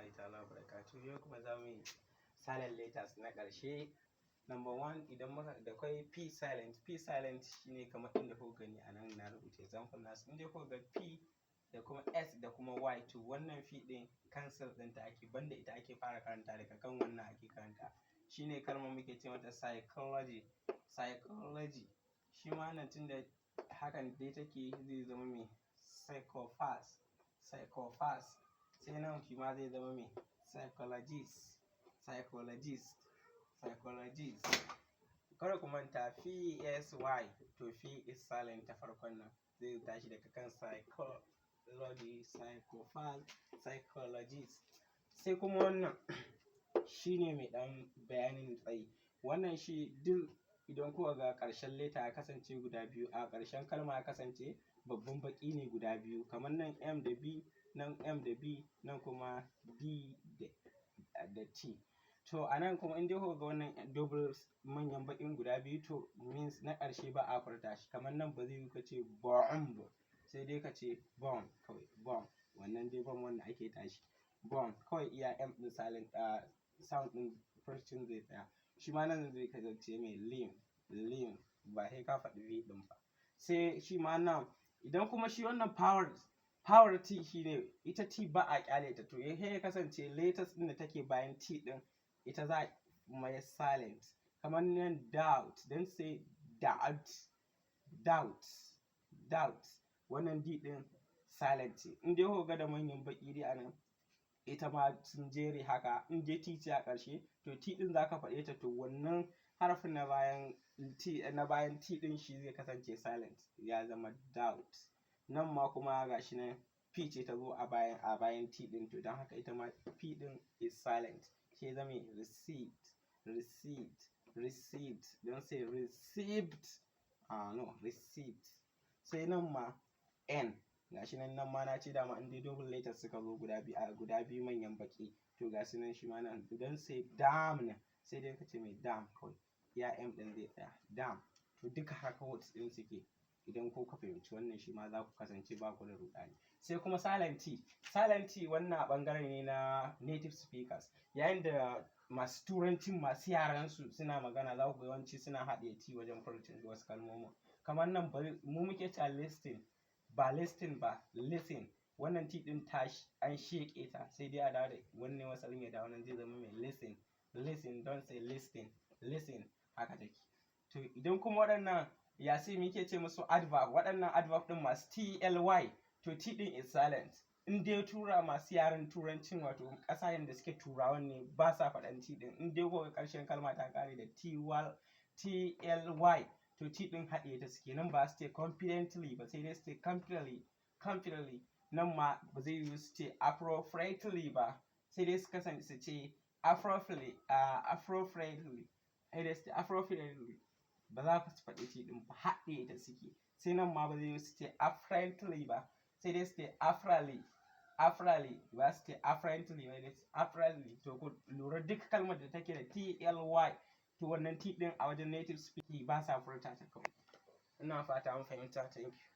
Rahmatullahi ta'ala wa barakatuh. Yau kuma za mu yi silent letters na ƙarshe. Number one, idan muka da kwai P silent. P silent shine kamar inda kuka gani a nan, na rubuta example nasu. In dai kuka ga P da kuma S da kuma Y, to wannan P ɗin cancel ɗinta ake, banda ita ake fara karanta, daga kan wannan ake karanta. Shine kalmar muke ce mata psychology. Psychology. Shi ma nan, tunda hakan dai take, zai zama mai psychopath. Psychopath. Sai nan shi ma zai zama mai psychologist. Psychologist. Psychologist. Kada ku manta PSY, to P is silent ta farkon nan. Zai tashi daga kan psychology, psychopath, psychologist. Sai kuma wannan shine mai ɗan bayanin tsayi. Wannan shi duk idan kuka ga ƙarshen letter ya kasance guda biyu, a ƙarshen kalma ya kasance babban baƙi ne guda biyu, kamar nan M da B, nan M da B, nan kuma D da T. To a nan kuma in dai kuka ga wannan double manyan baƙin guda biyu, to means na ƙarshe ba a furta shi. Kamar nan ba zai yiwu ka ce bomb, sai dai ka ce bomb kawai, bomb. Wannan dai bomb wanda ake tashi. Bomb kawai, iya M ɗin silent, sound ɗin furcin zai tsaya. Shi ma nan zai kasance mai limb, limb, ba sai ka faɗi V ɗin ba. Sai shi ma nan, idan kuma shi wannan power T shine ita T ba a ƙyale ta, to sai ya kasance letters ɗin da take bayan T ɗin ita za a mayar silent. Kamar nan doubt, don't say doubt, doubt, doubt. Wannan D ɗin silent ce. In dai kuka ga da manyan baƙi dai a nan, ita ma sun jere haka, in dai T ce a ƙarshe, to T ɗin za ka faɗe ta, to wannan harafin na bayan T ɗin shi zai kasance silent, ya zama doubt. Nan ma kuma ga shi nan P ce ta zo a bayan T ɗin, to don haka ita ma P ɗin is silent, sai zama receipt, receipt, receipt. Don't say received, ah no, receipt. Sai nan ma N, gashi nan, nan ma na ce dama in dai double letters suka zo guda biyu, a guda biyu manyan baƙi, to ga su nan. Shi ma nan, don't say damn, sai dai ka ce mai dam kawai, iya M ɗin zai tsaya, dam. To duka haka words ɗin suke. Idan ko ka fahimci wannan, shi ma za ku kasance ba ku da ruɗani. Sai kuma silent T. Silent T, wannan a ɓangare ne na native speakers. Yayin da masu Turancin, masu yaran su suna magana, za ku ga yawanci suna haɗe T wajen furcin wasu kalmomin. Kamar nan mu muke cewa listen, ba listen ba, listen. Wannan T ɗin ta an sheƙe ta, sai dai a dawo da wannan wasalin, ya dawo nan, zai zama mai listen, listen. Don't say listen, listen. Haka take. To idan kuma waɗannan ya sai muke ce musu adverb, waɗannan adverb ɗin masu TLY, to T ɗin is silent. In dai tura masu yaren Turancin, wato ƙasashen da suke Turawan ne, ba sa faɗan T ɗin. In dai kuka ƙarshen kalma ta ƙare da TLY, to T ɗin haɗe ta suke. Nan ba su ce confidently ba, sai dai su ce confidently, confidently. Nan ma ba zai yiwu su ce appropriately ba, sai dai su kasance su ce appropriately, appropriately, sai dai su ce appropriately. Ba za su faɗi T ɗin ba, haɗe ta suke. Sai nan ma ba zai yiwu su ce apparently ba, sai dai su ce apparently, apparently. Ba su ce apparently ba, dai apparently. To ku lura, duk kalmar da take da TLY, to wannan T ɗin a wajen native speaking ba sa furta ta kawai. Ina fata an fahimta. Thank you.